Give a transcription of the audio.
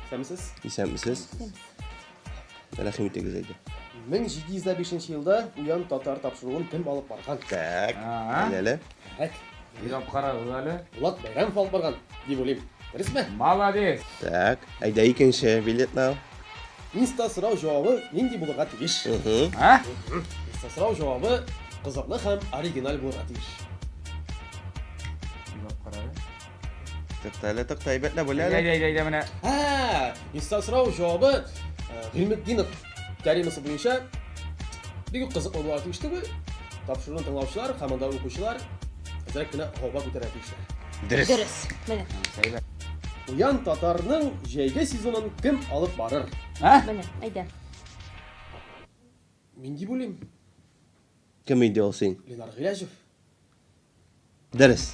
Исәнмесез? Исәнмесез. Рәхим итегез әйдә. 1705 елда Уян татар тапшыруын кем алып барган? Так, әле әле. Так. Уйлап карагыз әле. Булат Бәйрәмов алып барган, дип уйлыйм. Дөресме? Молодец. Так, әйдә икенче билетны ал. Инста сорау җавабы нинди булырга тиеш? А? Инста сорау җавабы кызыклы һәм оригиналь булырга тиеш. Уйлап карагыз. Тукта әле, тукта, әйбәтләп уйла Әйдә, әле. әйдә, әйдә, менә. Ә, инста сорау җавабы э, Гыйльметдинов теоремасы буенча бик үк кызыклы булырга тиеш түгел. Тапшыруны тыңлаучылар һәм анда укучылар әзрәк кенә һава күтәрә тиешләр. Дөрес. Дөрес. Менә. Әйбәт. Уян татарның җәйге сезонын кем алып барыр? А? Менә, әйдә. Мин дип уйлыйм. Кем инде ул син? Ленар Гыйләҗев. Дөрес.